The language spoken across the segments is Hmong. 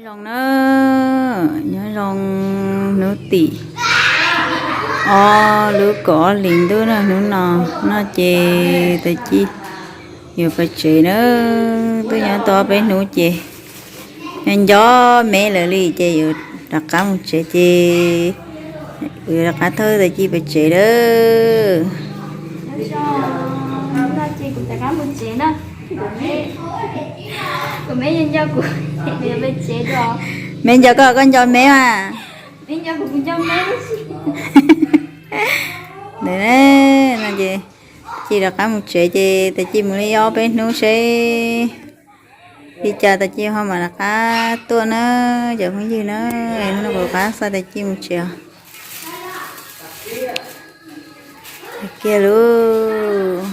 Zoo na, nyob zoo hnub tim ob lub kaum ob hlis ntuj na, hnub no, no ces tag kis yuav pais tsev na, twb nyob tau peb hnub ces nyob nco me lawm li ces yuav rov qab mus tsev ces yuav rov qab thawj tag kis pais tsev lawm. Me nco koj, koj nco me mas. Ntawd no ces tag kis rov qab mus tsev ces tag kis mus li ob peb hnub seb li cas tag kis ho mam rov qab tuaj na, cov phooj ywg na. Hnub no kuv rov qab xa tag kis mus tsev os. Kiag lauj.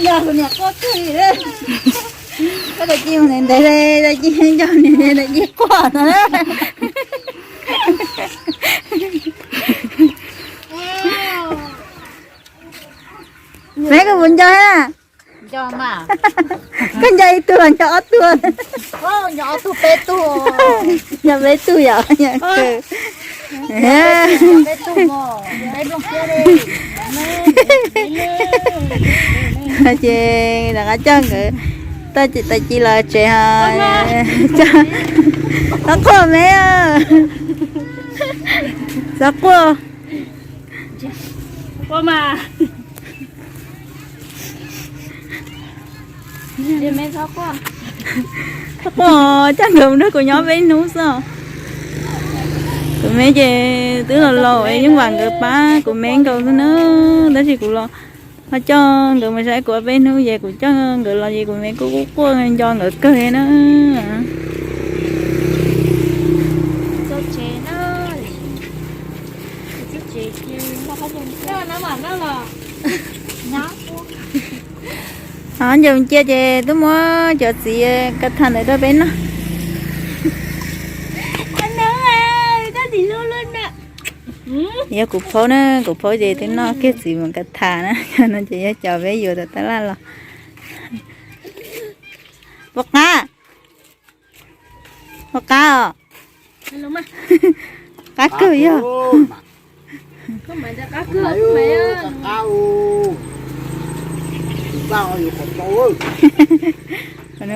Yog kuv niam quaj twg li. Koj tag kis mus ntev ntev, tag kis nco niam, tag kis quaj no na. Neb koj puas nco thiab? Koj nco ib tug los nco ob tug? Nco peb tug yom. Ces rov qab coj nkawd tag kis los tsev os. Xav quaj me, xav quaj. Quaj, coj nkawd mus nrog kuv nyob peb hnub xwb. Kuv me ces twb los laus es yeej vam nkawd pab kuv me nkaus xwb na. Tab sis kuv los ho coj nkawd mus saib kuv peb hnub ces kuv coj nkawd los ces kuv me kuj quaj nco nkawd kawg li na. Ho ncaws cia ces twb muab cov txiv ka tha ntawd rau peb noj. Yog kuv phaub na, kuv phaub ces twb noj kiag txiv mus ka tha na. No ces yog cov peb yuav tom tab laj los. Puas qab? Puas qab os? Qab kawg yog. Qab,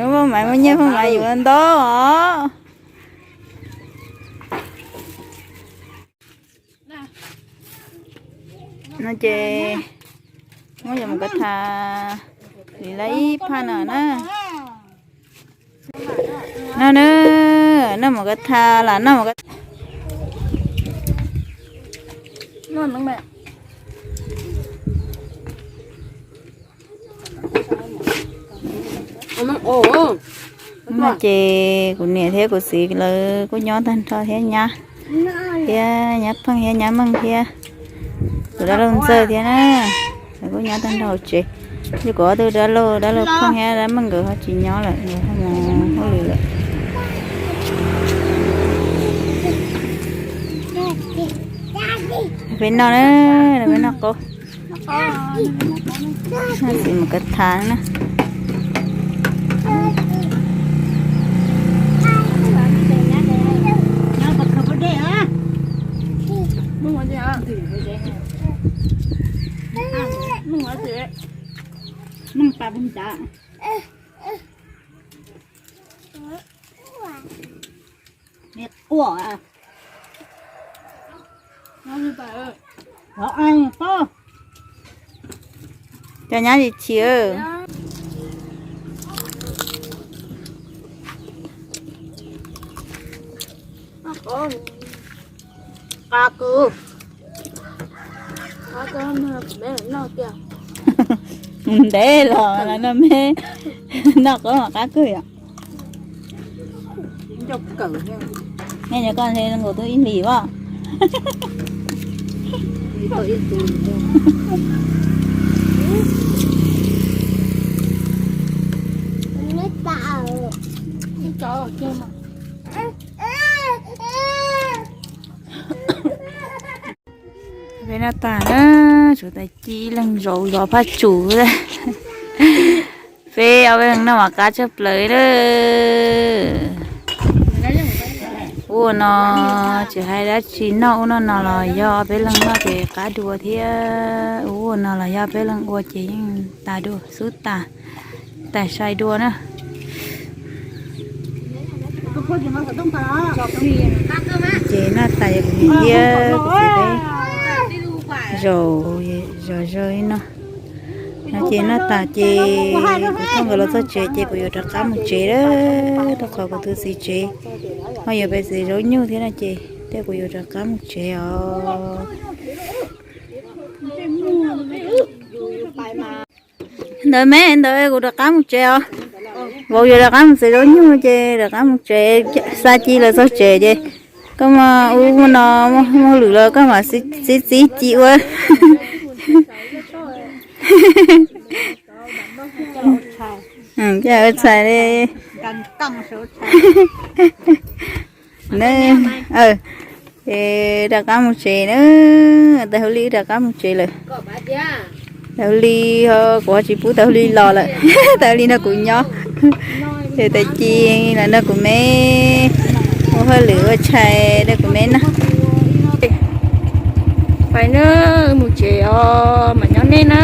Phooj Maiv muaj nyiaj Phooj Maiv yuav ntau os. No ces muab cov mus ka tha li lawv ib phaj no na. No na, noj mus ka tha los noj mus ka tha. No ces kuv niam thiab kuv txiv lawv kuj nyob tag nrho thiab, nyab thiab nyab Pheej thiab nyab Meej thiab tus dab laug Ntxawg thiab na. Lawv kuj nyob tag nrho hauv tsev. Ces kuv ob tug dab laug, dab laug Pheej thiab dab Meej nkawd ho tsis nyob lawm, nkawd ho mus hauj lwm lawm. Peb noj na, peb noj qaub. Txiv mus ka tha na. Quaj. Cov nyab tsis chim. Ntev los no me noj qab mas qab kawg yom. Nej cov koj ntshe zoo nkaus twb ib hlis as. Peb noj tag na, tshuav tais ci ib leeg zaum zov phaj tsum. Peb ob peb leeg noj mas qab tshaj plaws na. Ua no tsis hais dab tsi, noj ub noj no los yog ob peb leeg noj ces qab dua thiab. Ua no los yog ob peb leeg ua ces yeej tas dua xub tas, tas sai dua na. Ces noj tas kuv niam thiab kuv txiv peb zaum zov zog li no. No ces noj tas ces kuv thauj nkawd los txog tsev ces kuv yuav rov qab mus tsev lawm, rau qhov kuv tus txiv tsev ho yuav pem txiv zaub nyuj thiab no ces tej kuv yuav rov qab mus tsev os. Ntawd me ntawd kuv rov qab mus tsev os. Vauv yuav rov qab mus txiv zaub nyuj ces rov qab mus tsev, xa ci lawv txog tsev ces koj mas ub no muaj hauj lwm los koj mam txib txib ci ua. Ua tshais li. Ces rov qab mus tsev na, tais hauj lwm rov qab mus tsev lawm. Tais hauj lwm ho kuv ho tsis pub tais hauj lwm los lawm, tais hauj lwm nrog kuv nyob. Ces tais ci los nrog kuv me ua hauj lwm ua tshais nrog kuv me na. Pais na, mus tsev os, mam nyob nej na.